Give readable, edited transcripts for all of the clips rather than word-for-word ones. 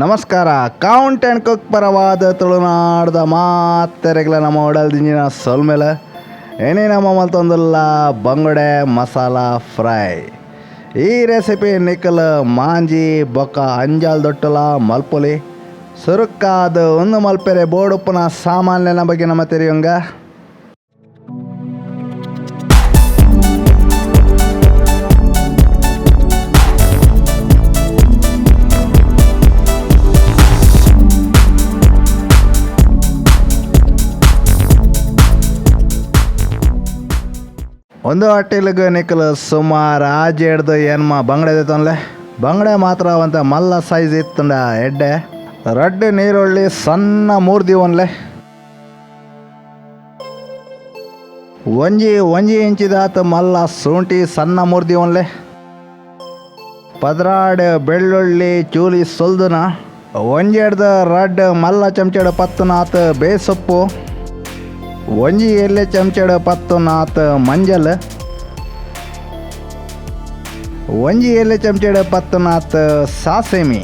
ನಮಸ್ಕಾರ. Count and cook ಪರವಾದ ತುಳುನಾಡ್ದ ಮಾತೆರೆಗ್ಲ ನಮ್ಮ ಒಡಲ್ ದಿಂಜಿನ ಸೊಲ್ಮೆಲ. ಏನೇ ನಮ್ಮ ಮಲ್ತೊಂದುಲ್ಲ ಬಂಗುಡೆ ಮಸಾಲ ಫ್ರೈ. ಈ ರೆಸಿಪಿ ನಿಕಲ್ ಮಾಂಜಿ ಬೊಕ್ಕ ಅಂಜಾಲ್ ದೊಟ್ಟಲ ಮಲ್ಪೊಲಿ. ಸುರುಕ್ಕಾದ್ ಒಂದು ಮಲ್ಪೆರೆ ಬೋಡುಪ್ಪುನ ಸಾಮಾನ್ಯನ ಬಗ್ಗೆ ನಮ್ಮ ತೆರಿಯುಂಗ. ಒಂದು ಅಟ್ಟಿಲಿಗೆ ನಿಕಲ್ ಸುಮಾರು ಆಜೆಡ್ದು ಏನ್ಮ ಬಂಗಡೆ ತೊಂದ್ಲೆ. ಬಂಗಡೆ ಮಾತ್ರ ಒಂತ ಮಲ್ಲ ಸೈಜ್ ಇತ್ತಂಡ ಎಡ್ಡೆ. ರಡ್ಡ್ ನೀರುಳ್ಳಿ ಸಣ್ಣ ಮೂರ್ದಿ ಒನ್ಲೆ. ಒಂಜಿ ಒಂಜಿ ಇಂಚಿದಾತ ಮಲ್ಲ ಶುಂಠಿ ಸಣ್ಣ ಮೂರ್ದಿ ಒನ್ಲೆ. 12 ಬೆಳ್ಳುಳ್ಳಿ ಚೂಲಿ ಸೊಲ್ದುನ. ಒಂಜೆಡ್ದು ರಡ್ಡ್ ಮಲ್ಲ ಚಮಚೆಡ್ 10 ಬೇಸೊಪ್ಪು. ಒಂಜಿ ಎಲ್ಲೆ ಚಮಚೆಡ್ 10 ಮಂಜಲ್. ಒಂಜಿ ಎಲ್ಲೆ ಚಮಚೆಡ್ 10 ಸಾಸೆಮಿ.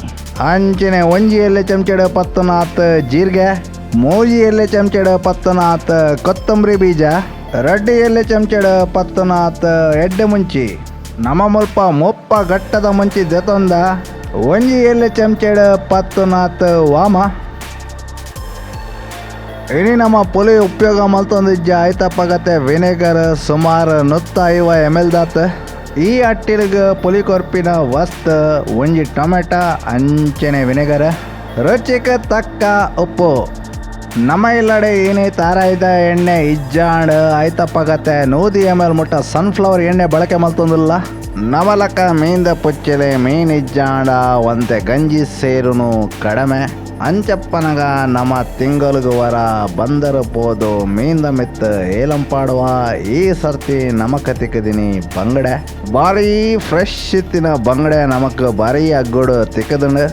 ಅಂಚನೆ ಒಂಜಿ ಎಲ್ಲೆ ಚಮಚೆಡ್ 10 ಜೀರಿಗೆ. 3 ಎಲ್ಲೆ ಚಮಚೆಡ್ 10 ಕೊತ್ತಂಬರಿ ಬೀಜ. 2 ಎಲ್ಲೆ ಚಮಚೆಡ್ 10 ಎಡ್ಡೆ ಮುಂಚಿ. ನಮ್ಮ ಮುಲ್ಪ 30 ಗಟ್ಟದ ಮುಂಚಿ ದೆತೊಂದ. ಒಂಜಿ ಎಲ್ಲೆ ಚಮಚೆಡ್ 10 ವಾಮ. ಇಡೀ ನಮ್ಮ ಪುಲಿ ಉಪಯೋಗ ಮಲ್ತೊಂದಿಜ್ಜ ಆಯ್ತಪ್ಪಗತೆ ವಿನೆಗರ್ ಸುಮಾರು 150 ml ದಾತ್. ಈ ಅಟ್ಟಿಲಿಗೆ ಪುಲಿ ಕೊರ್ಪಿನ ವಸ್ತು ಒಂಜಿ ಟೊಮೆಟೊ ಅಂಚನೆ ವಿನೆಗರ್, ರುಚಿಗೆ ತಕ್ಕ ಉಪ್ಪು. ನಮ್ಮ ಇಲ್ಲಡೆ ಏನೇ ತಾರಾಯ್ದ ಎಣ್ಣೆ ಇಜ್ಜಾಂಡ್ ಆಯ್ತಪ್ಪಗತೆ 100 ml ಮುಟ್ಟ ಸನ್ಫ್ಲವರ್ ಎಣ್ಣೆ ಬಳಕೆ ಮಲ್ತೊಂದಿಲ್ಲ. ನಮಲಕ ಮೀನ್ದ ಪುಚ್ಚಲೆ ಮೀನ್ ಇಜ್ಜಾಂಡ ಒಂತೆ ಗಂಜಿ ಸೇರುನು ಕಡಿಮೆ. ಅಂಚಪ್ಪನಗ ನಮ್ಮ ತಿಂಗಲ್ಗು ವರ ಬಂದರು ಪೋದು ಮೀನ್ದ ಮಿತ್ತ ಏಲಂಪಾಡುವ. ಈ ಸರ್ತಿ ನಮಕ ತಿಕ್ಕದಿನಿ ಬಂಗಡೆ. ಭಾರಿ ಫ್ರೆಶ್ ಇತ್ತಿನ ಬಂಗಡೆ ನಮಕ್ ಭಾರಿ ಅಗ್ಗೋಡು ತಿಕ್ಕದಂಡು.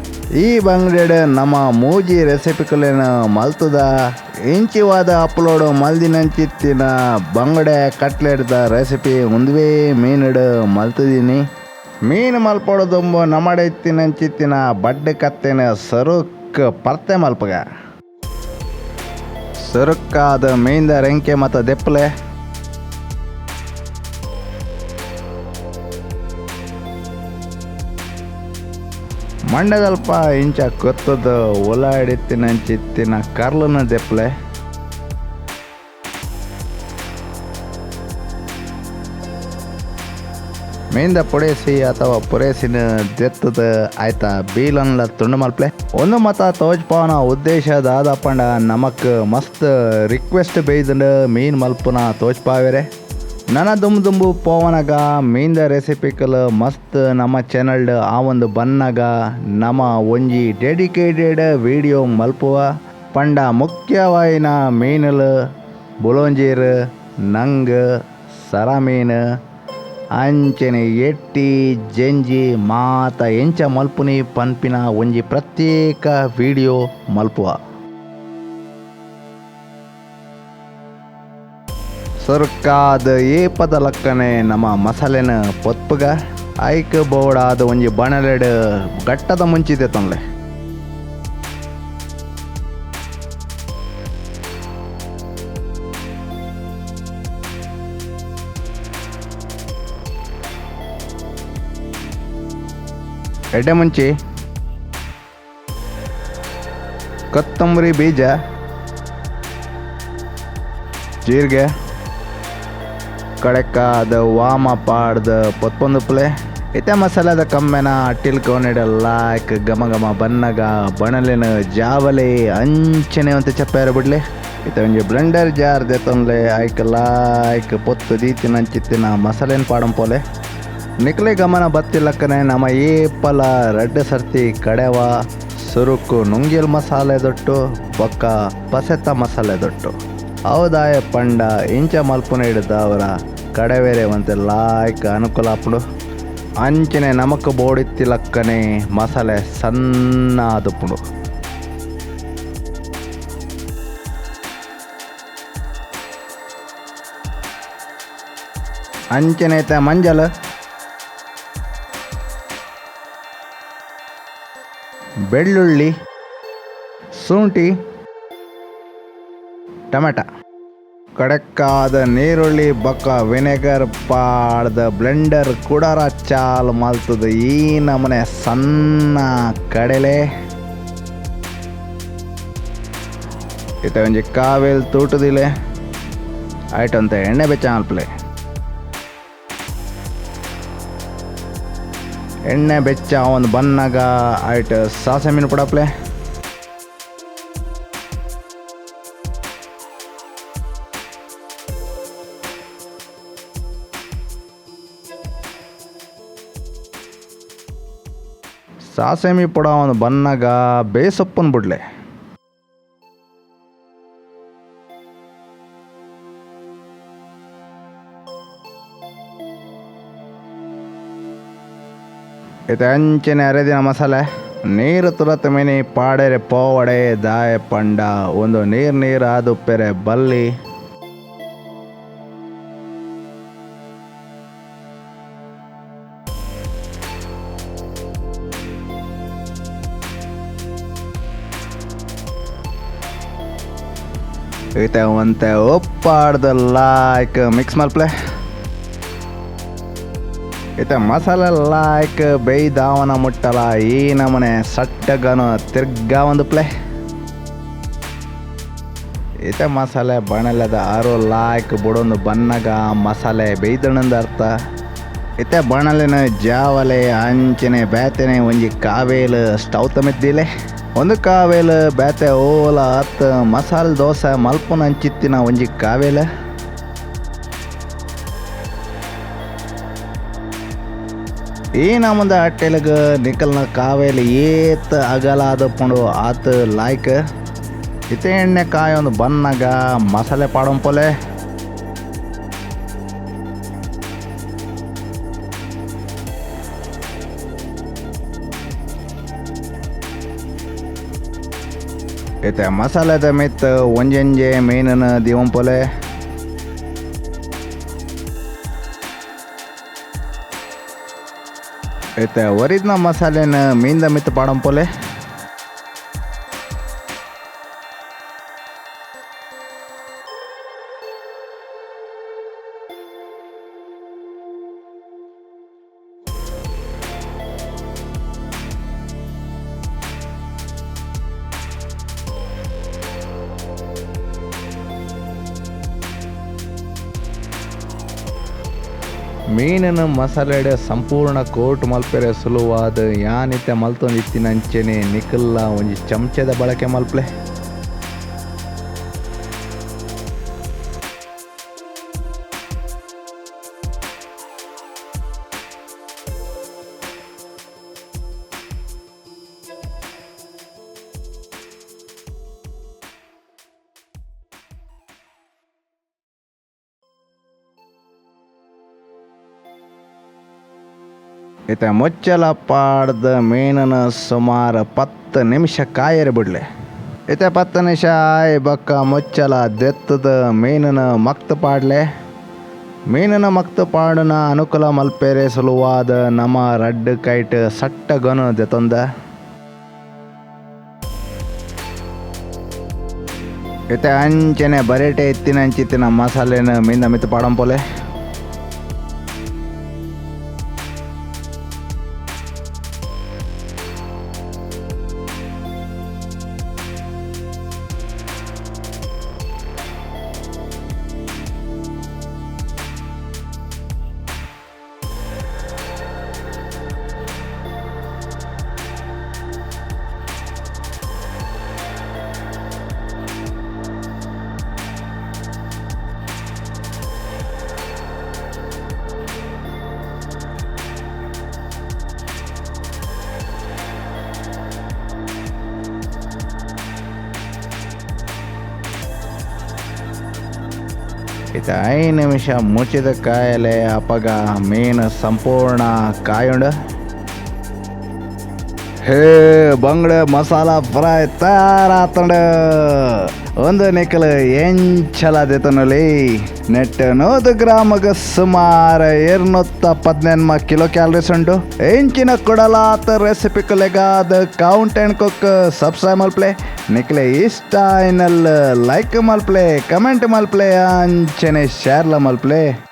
ಈ ಬಂಗಡೆ ನಮ್ಮ ಮೂಜಿ ರೆಸಿಪಿಗಳೇನು ಮಲ್ತದ. ಇಂಚಿವಾದ ಅಪ್ಲೋಡ್ ಮಲ್ದಿನಂಚಿತ್ತಿನ ಬಂಗಡೆ ಕಟ್ಲೆಟ್ದ ರೆಸಿಪಿ ಒಂದುವೇ ಮೀನಿಡು ಮಲ್ತದೀನಿ. ಮೀನು ಮಲ್ಪೊಡು ನಮ್ಮಡೆ ಇತ್ತಿನಂಚಿತ್ತಿನ ಬಡ್ಡೆ ಕತ್ತೆನ ಸರುಕ್ ಪರ್ತೆ ಮಲ್ಪಗ. ಸುರುಕ್ಕಾದ ಮೀನ್ದ ರೆಂಕೆ ಮತ್ತು ದೆಪ್ಪಲೆ. ಮಂಡದಲ್ಪ ಇಂಚ ಕೊತ್ತದ ಒಲಾಡಿತ್ತಿನಂಚಿತ್ತಿನ ಕರ್ಲನ ದೆಪ್ಪಲೆ. ಮೀನ್ದ ಪೊಡೇಸಿ ಅಥವಾ ಪುರೇಸಿನ ದೆತ್ತದ ಆಯ್ತಾ ಬೀಲನ್ಲ ತುಂಡು ಮಲ್ಪ್ಲೆ. ಒಂದು ಮತ ತೋಜ್ಪಾವನ ಉದ್ದೇಶ ದಾದಪ್ಪಂಡ ನಮಕ್ ಮಸ್ತ್ ರಿಕ್ವೆಸ್ಟ್ ಬೇಯ್ದಂಡು ಮೀನ್ ಮಲ್ಪುನ ತೋಜ್ಪಾವೆರೆ. ನನ್ನ ದುಂಬು ದುಂಬು ಪೋವನಗ ಮೀನ್ದ ರೆಸಿಪಿಕಲ್ ಮಸ್ತ್ ನಮ್ಮ ಚಾನಲ್ಡ್ ಆ ಒಂದು ಬನ್ನಗ ನಮ್ಮ ಒಂಜಿ ಡೆಡಿಕೇಟೆಡ್ ವಿಡಿಯೋ ಮಲ್ಪುವ. ಪಂಡ ಮುಖ್ಯವಾಯಿನ ಮೀನುಲು ಬುಲೋಂಜೀರ್, ನಂಗ್, ಸರ ಮೀನು, ಅಂಚನೆ ಎಟ್ಟಿ ಜಂಜಿ ಮಾತ ಎಂಚ ಮಲ್ಪುನಿ ಪನ್ಪಿನ ಒಂಜಿ ಪ್ರತ್ಯೇಕ ವಿಡಿಯೋ ಮಲ್ಪುವ. ಸುರುಕ್ಕಾದ ಏಪದ ಲಕ್ಕನೆ ನಮ್ಮ ಮಸಾಲೆನ ಪೊತ್ಪುಗ. ಐಕ್ ಬೋಡಾದ ಒಂಜಿ ಬಣಲೆಡ್ ಗಟ್ಟದ ಮುಂಚಿದೆ ತೊಂದ್ಲೆ. ಎಡ್ಡೆ ಮುಂಚಿ, ಕೊತ್ತಂಬರಿ ಬೀಜ, ಜೀರಿಗೆ, ಕಡೆಕಾದ ವಾಮ ಪಾಡ್ದ ಪೊತ್ಪೊಂದುಪ್ಲೆ. ಇತ್ತೆ ಮಸಾಲದ ಕಮ್ಮೆನ ಅಟ್ಟಿಲ್ ಕೋನಿಡ ಲಾಯ್ಕ್ ಘಮ ಘಮ ಬನ್ನಗ ಬಣಲಿನ ಜಾವಲಿ ಅಂಚನೆ ಅಂತ ಚಪ್ಪಾರ ಬಿಡ್ಲಿ. ಇತ್ತೆ ಒಂಜಿ ಬ್ಲೆಂಡರ್ ಜಾರ್ ದೆತ್ತೊಂದ್ಲೆ. ಐಕ್ ಲಾಯ್ಕ್ ಪೊತ್ತು ದೀತಿನಂಚಿತ್ತಿನ ಮಸಾಲೆನ ಪಾಡಂಪೋಲೆ. ನಿಕ್ಲೆ ಗಮನ ಬತ್ತಿಲ್ಲಕ್ಕನೆ ನಮ್ಮ ಏಪಲ ರಡ್ಡು ಸರ್ತಿ ಕಡೆವ ಸುರುಕು ನುಂಗಿಲ್ ಮಸಾಲೆ ದೊಟ್ಟು ಬೊಕ್ಕ ಪಸೆತ್ತ ಮಸಾಲೆ ದೊಟ್ಟು. ಹೌದಾಯ ಪಂಡ ಇಂಚ ಮಲ್ಪುನ ಹಿಡಿದವರ ಕಡೆವೇರೆ ಒಂತೆ ಲಾಯ್ಕ್ ಅನುಕೂಲ ಆಪುಂಡು. ಅಂಚನೆ ನಮಕ್ ಬೋಡಿತ್ತಿಲಕ್ಕನೆ ಮಸಾಲೆ ಸಣ್ಣ ಆದುಪ್ಪುಂಡು. ಅಂಚನೆ ಮಂಜಲ್, ಬೆಳ್ಳುಳ್ಳಿ, ಶುಂಠಿ, ಟೊಮೆಟೊ, ಕಡಕ್ಕಾದ ನೀರುಳ್ಳಿ ಬೊಕ್ಕ ವಿನೆಗರ್ ಪಾಡ್ದ ಬ್ಲೆಂಡರ್ ಕುಡರ ಚಾಲ್ ಮಲ್ತದ ಈ ನಮನೆ ಸಣ್ಣ ಕಡಲೆ. ಇತ್ತೆ ಒಂಜಿ ಕಾವೇಲ್ ತೂಟುದಿಲೆ ಐಟಂತ ಎಣ್ಣೆ ಬೆಚ್ಚ ಮಲ್ಪಲೆ. ಎಣ್ಣೆ ಬೆಚ್ಚ ಒಂದು ಬನ್ನಾಗ ಐಟ್ ಸಾಸೆ ಮೀನು ಪಡಪ್ಲೆ. ಸಾಸೆಮಿ ಪುಡ ಒಂದು ಬನ್ನಾಗ ಬೇಸೊಪ್ಪನ್ ಬಿಡ್ಲೆ. ಇತ್ತೆ ಅಂಚನೆ ಅರೆದಿನ ಮಸಾಲೆ ನೀರು ತುರತ್ ಮಿನಿ ಪಾಡೆರೆ ಪೋವಡೆ ದಾಯ ಪಂಡ ಒಂದು ನೀರು ನೀರು ಆದುಪ್ಪೆರೆ ಬಲ್ಲಿ. ಇತ್ತೆ ಒಂತೆ ಉಪ್ಪಾಡ್ದ ಲಾಯ್ಕ್ ಮಿಕ್ಸ್ ಮಲ್ಪ್ಲೆ. ಇತ್ತೆ ಮಸಾಲೆ ಲಾಯ್ಕ್ ಬೇಯ್ದಾವನ ಮುಟ್ಟಲ ಈ ನಮನೆ ಸಟ್ಟಗನು ತಿರ್ಗಾ ಒಂದು ಪ್ಲೆ. ಇತ್ತೆ ಮಸಾಲೆ ಬಣಲದ ಆರು ಲಾಯ್ಕ್ ಬುಡೊಂದು ಬನ್ನಗ ಮಸಾಲೆ ಬೇಯ್ದಣಂದ ಅರ್ಥ. ಇತ್ತೆ ಬಣಲಿನ ಜಾವಲೆ ಅಂಚನೆ ಬೇತೆನೆ ಒಂಜಿ ಕಾವೇಲು ಸ್ಟವ್ ತಮೆದ್ದಿಲೆ. ಒಂದು ಕಾವೇಲು ಬೇತೆ ಓಲ ಅತ್ ಮಸಾಲೆ ದೋಸೆ ಮಲ್ಪುನ ಅಂಚಿತ್ತಿನ ಒಂಜಿ ಕಾವೇಲು. ಈ ನಮ್ಮದ ಅಟ್ಟೆಲಗ ನಿಕಲ್ನ ಕಾವೇಲು ಏತ್ ಅಗಲಾದ ಪುಂಡು ಆತ್ ಲಾಯ್ಕ್. ಇತ್ತೆ ಎಣ್ಣೆ ಕಾಯೊಂದು ಬನ್ನಾಗ ಮಸಾಲೆ ಪಾಡೊಂಪೊಲೆ. ಇತ್ತೆ ಮಸಾಲೆದ ಮಿತ್ ಒಂಜೊಂಜೆ ಮೀನನ್ನು ದೀವಂಪೊಲೆ. ಇತ್ತೆ ಒರಿದ್ನ ಮಸಾಲೆನ ಮೀನ್ದ ಮಿತ್ ಪಾಡಂಪೊಲೆ. ಮೀನನ್ನು ಮಸಾಲೆಡೆ ಸಂಪೂರ್ಣ ಕೋಟ್ ಮಲ್ಪೆರೆ ಸುಲುವಾದ ಯಾನಿತೆ ಮಲ್ತೊಂದಿತ್ತಿನ ಅಂಚೆನೆ ನಿಕಲ್ಲ ಒಂಜಿ ಚಮಚದ ಬಳಕೆ ಮಲ್ಪ್ಲೆ. ಇತ್ತೆ ಮುಚ್ಚಲ ಪಾಡ್ದ ಮೀನನ್ನು ಸುಮಾರು 10 ನಿಮಿಷ ಕಾಯರೆ ಬಿಡ್ಲೆ. ಇತ್ತೆ 10 ನಿಮಿಷ ಆಯ್ ಬೊಕ್ಕ ಮುಚ್ಚಲ ದೆತ್ತದ ಮೀನನ್ನು ಮಕ್ತ ಪಾಡ್ಲೆ. ಮೀನನ್ನು ಮಕ್ತ ಪಾಡುನ ಅನುಕೂಲ ಮಲ್ಪೆರೆ ಸುಲುವಾದ ನಮ ರಡ್ಡ್ ಕೈಟ್ ಸಟ್ಟಗನು ದೆತ್ತೊಂದ. ಇತ್ತೆ ಅಂಚನೆ ಬರೇಟೆ ಎತ್ತಿನ ಅಂಚಿತ್ತಿನ ಮಸಾಲೆನ ಮೀನ ಮಿತ್ತ ಪಾಡಂಪೊಲೆ. ಇತ್ತ 5 ನಿಮಿಷ ಮುಚ್ಚಿದ ಕಾಯಲೆ ಅಪಗ ಮೀನು ಸಂಪೂರ್ಣ ಕಾಯುಂಡು. ಹೇ, ಬಂಗಡೆ ಮಸಾಲ ಫ್ರೈ ತಯಾರಾತಂಡ. ಒಂದು ನಿಕಲ್ ಎಂಚಲ ದೆತೊನೊಲಿ. ನೆಟ್ 100 ಗ್ರಾಮಗ್ ಸುಮಾರು 218 ಕಿಲೋ ಕ್ಯಾಲರೀಸ್ ಉಂಡು. ಎಂಚಿನ ಕೊಡಲಾತ ರೆಸಿಪಿ ಕುಲೆಗಾದ ಕೌಂಟ್ ಅಂಡ್ ಕುಕ್ ಸಬ್ಸ್ಕ್ರೈಬ್ ಮಲ್ಪ್ಲೆ. ನಿಕ್ಲೆ ಇಷ್ಟ ಆಯ್ನಲ್ ಲೈಕ್ ಮಲ್ಪ್ಲೆ, ಕಮೆಂಟ್ ಮಲ್ಪ್ಲೆ, ಅಂಚನೆ ಶೇರ್ಲ ಮಲ್ಪ್ಲೆ.